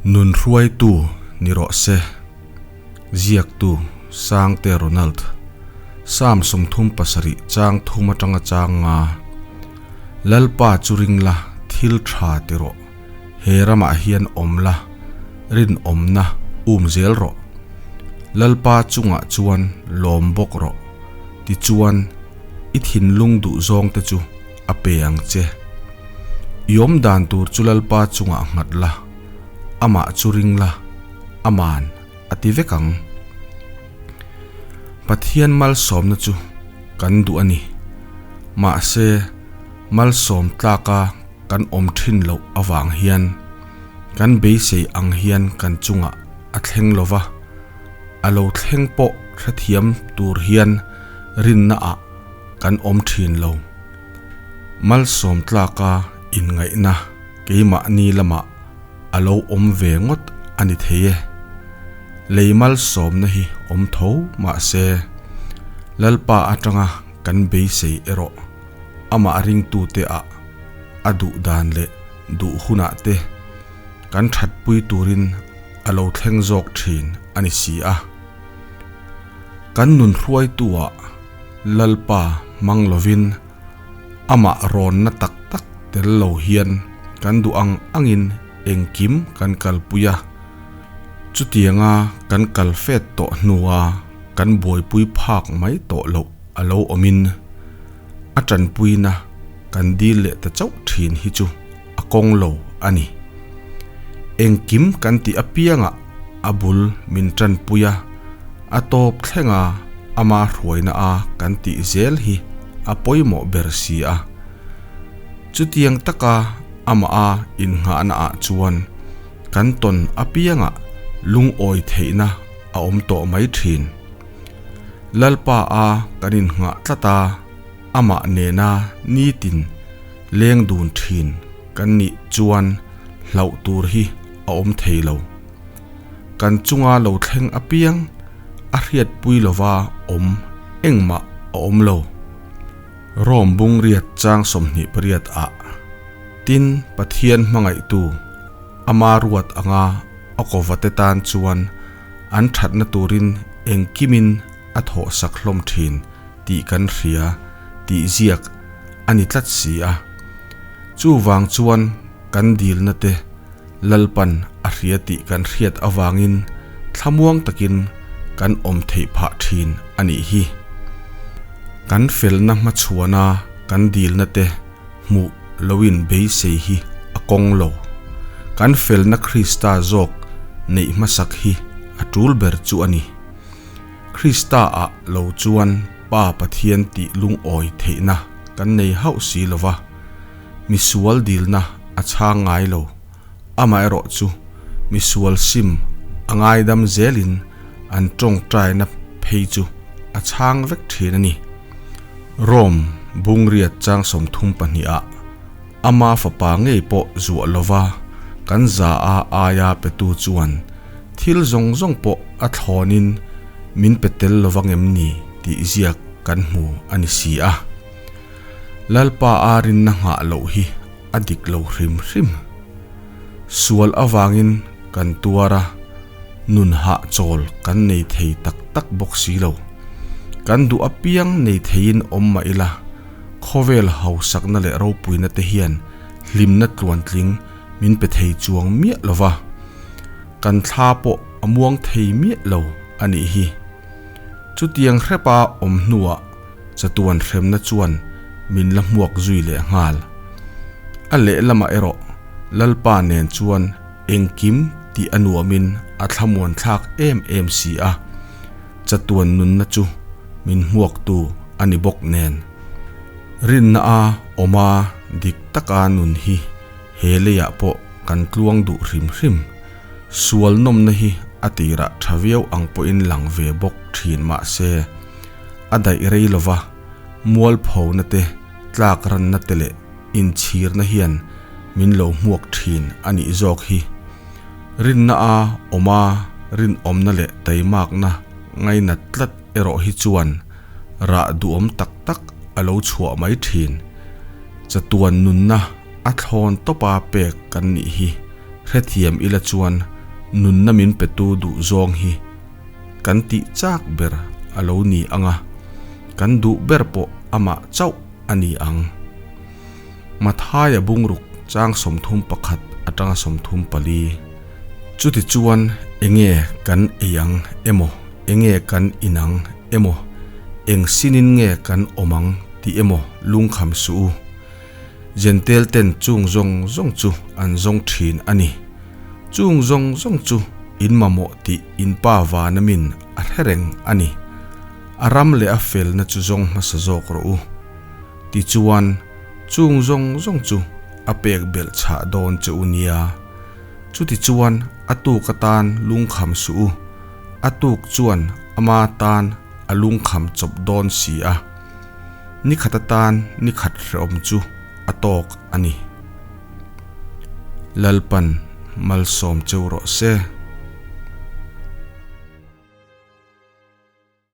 Nun hruaitu ni rawh se. Ziaktu, Sangte Ronald. Psalm 37 chang thum atanga chang nga. Lalpa chu ring la, thil tha ti rawh. He ramah hian awm la, rinawmna um zel rawh. Lalpa chungah chuan lawm bawk rawh. Tichuan, i thinlung duh zawngte chu a pe ang che. I awm dan tur chu Lalpa chungah nghat la, amah chu ring la, aman a ti vek ang. Pathian malsawmna chu kan duh a ni. Mahse, malsawm tlaka kan awm thin loh avang hian kan beisei ang hian kan chungah a thleng lo va, a lo thleng pawh hrethiam tur hian rinna ah kan awm thin lo. Malsawm tlaka inngaihna keimahni lamah a lo awm ve ngawt a ni thei e. Lei malsawmna hi awm tho mah se, Lalpa atanga kan beisei erawh amah ringtute ah a duh dan leh duh hunah te kan thatpui turin a lo thleng zawk thin a ni si a. Kan nun hruaitu-ah Lalpa hmang lovin amah rawnna tak tak tel lo hian kan duh ang angin engkim kan kalpui a. Chutianga kan kal fet tawh hnua kan buaipui phak mai tawh loh a lo awmin a tanpuina kan dil leh ta chauh thin hi chu a kawng lo a ni. Engkim kan tih apiangah a bul min tanpui a, a tawp thlenga ama hruaina a kan tih zel hi a pawimawh ber si a. Chutiang taka amah a innghahna ah chuan kan tawn apiangah lungawi theihna a awm tawh mai thin. Lalpa a kan innghah tlat a, amah nena nitin leng dun thin kan nih chuan hlauh tur hi a awm thei lo. Kan chunga lo thleng apiang a hriatpui lova awm engmah a awm lo. Rome bungriat chang 28 ah tin Pathian hmangaihtu ama ruat anga a kawvate tan chuan an thatna turin engkimin a thawhsak hlawm thin tih kan hria tih ziak a ni tlat si a. Chuvang chuan kan dilna te Lalpan a hria tih kan hriat avangin thlamuang takin kan awm theih phah thin a nih hi. Kan felna hmachhuana kan dilna te hmuh loin beisei hi a kawng lo. Kan felna Krista zawk neih hmasak hi a tul ber chu a ni. Krista ah lo chuan Pa Pathian tih lungawi theihna kan nei hauh si lo va, misual dilna a chhang ngai lo. Amaherawh chu misual sim a ngaidam zelin an tawngtaina phei chu a chhang vek thin a ni. Rome bungriat chang 32 ah ama fapa ngei pawh zuah lova kan za a aia petu chuan thil zawng zawng pawh a thlawnin min pe tel lova ngem ni tih ziak kan hmu a ni si a. Lalpa a rinna nghah loh hi a dik lo hrim hrim. Sual avangin kan tuar a, nun hahchawl kan nei thei tak tak bawk si lo. Kan duh apiang nei theiin awm mah ila, khawvel hausakna leh ropuina te hian hlimna tluantling min pe thei chuang miah lo va, kan thla pawh a muang thei miah lo a nih hi. Chutiang hrepa awm hnuah chatuan hremna chuan min la hmuak zui leh nghal. A lehlamah erawh Lalpa nen chuan engkim tih a nuamin a thlamuan thlak em em si a, chatuan nunna chu min hmuaktu a ni bawk nen. Rinna a awm a dik taka nun hi he leiah pawh kan tluang duh hrim hrim. Sual nawmna hi a tirah tha viau ang pawhin lang ve bawk thin mah se, a daih rei lova mualphona te, tlak ranna te leh inchhirna hian min lo hmuak thin a nih zawk hi. Rinna a awm a, rinawmna leh taimakna ngainat tlat erawh hi chuan rah duhawm tak tak a lo chhuah mai thin. Chatuan nunna a thlawn tawpa pek kan nih hi. Hrethiam ila chuan nunna min petu duh zawng hi kan tih chak ber a lo ni ang a, kan duh ber pawh amah chauh a ni ang. Mathaia bungruk chang 31 atanga 34. Chuti chuan enge kan ei ang emaw, enge kan in ang emaw, eng sinin nge kan awm ang tih emaw lungkham suh u. Jentail ten chung zawng zawng chu an zawng thin a ni. Chung zawng zawng chu in mamawh tih in pa vana min a hre reng a ni. A ram leh a felna chu zawng hmasa zawk rawh u. Tichuan, chung zawng zawng chu a pek belh chhah dawn che u nia. Chutichuan a tuk atan lungkham suh u, a tuk chuan ama tan a lungkham chawp dawn si a. Ni khat atan ni khat hrehawm chu a tawk a ni. Lalpan malsawm cheu rawh se.